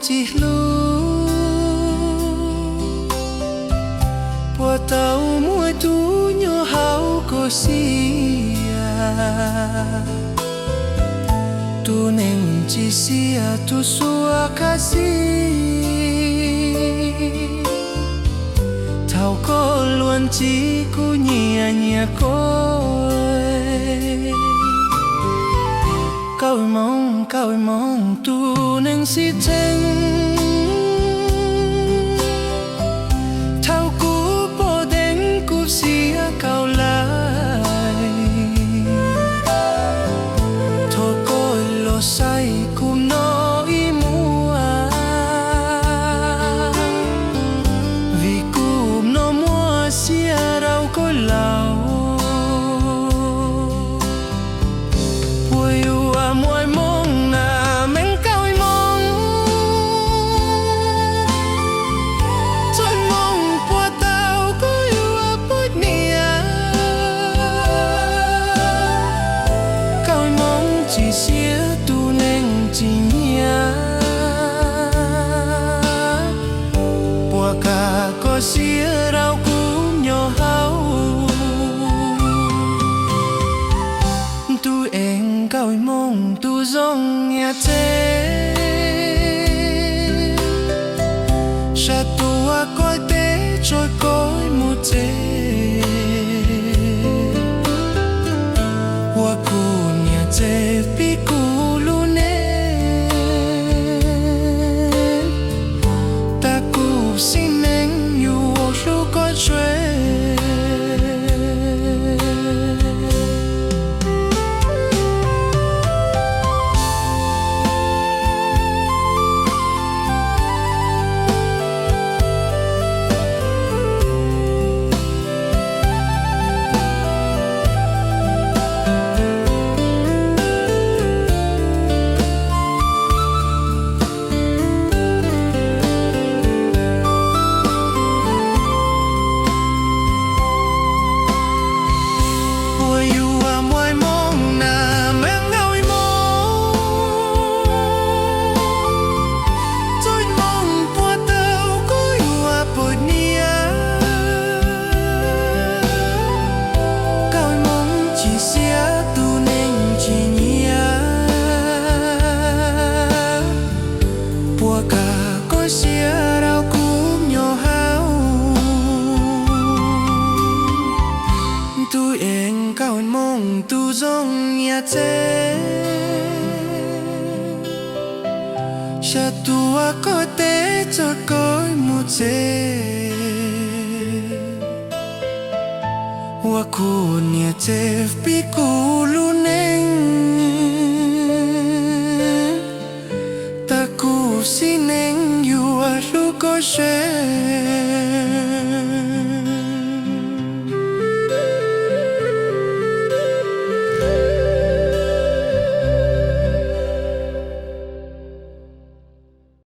tsis hlub, puas tau muaj tus nyob hauv koj siab? Tus neeg tsis xiam tus suav kaj xib, thaum koj luag ntxhi kuv nyiam nyiam koj. Kaum ib moos, kaum ib moos tus neeg xib txheej, thaum kuv pom deev kuv xiam kaum lawm, thov koj los saib kuv mlob ib muag, vim kuv mlob muaj xiab rau koj laus. Puas yuav muaj ib moos na, meej kaum ib moos, txog ib moos puas tau kuv yuav poj niam? Kaum ib moos tsis xiam tus neeg tsis nyiam, puas kam koj xiab rau kuv nyob hauv? Tus eev kaum ib moos tus zoo nyiam txeeb, sab tuaj koj teb tso koj mus tsev, uas kuv niam tsev pib kuv lub neej, tas kuv xib neej yuav hlub koj tsuav. Puas yuav muaj ib moos na, meej kaum ib moos, txog ib moos puas tau kuv yuav poj niam? Kaum ib moos tsis xiam tus neeg tsis nyiam, puas kam koj xiab rau kuv nyob hauv? Tus eev kaum ib moos tus zoo nyiam txeeb, sab tuaj koj teb tso koj mus tsev, uas kuv niam tsev pib kuv lub neej, tas kuv xib neej yuav hlub koj tsuav.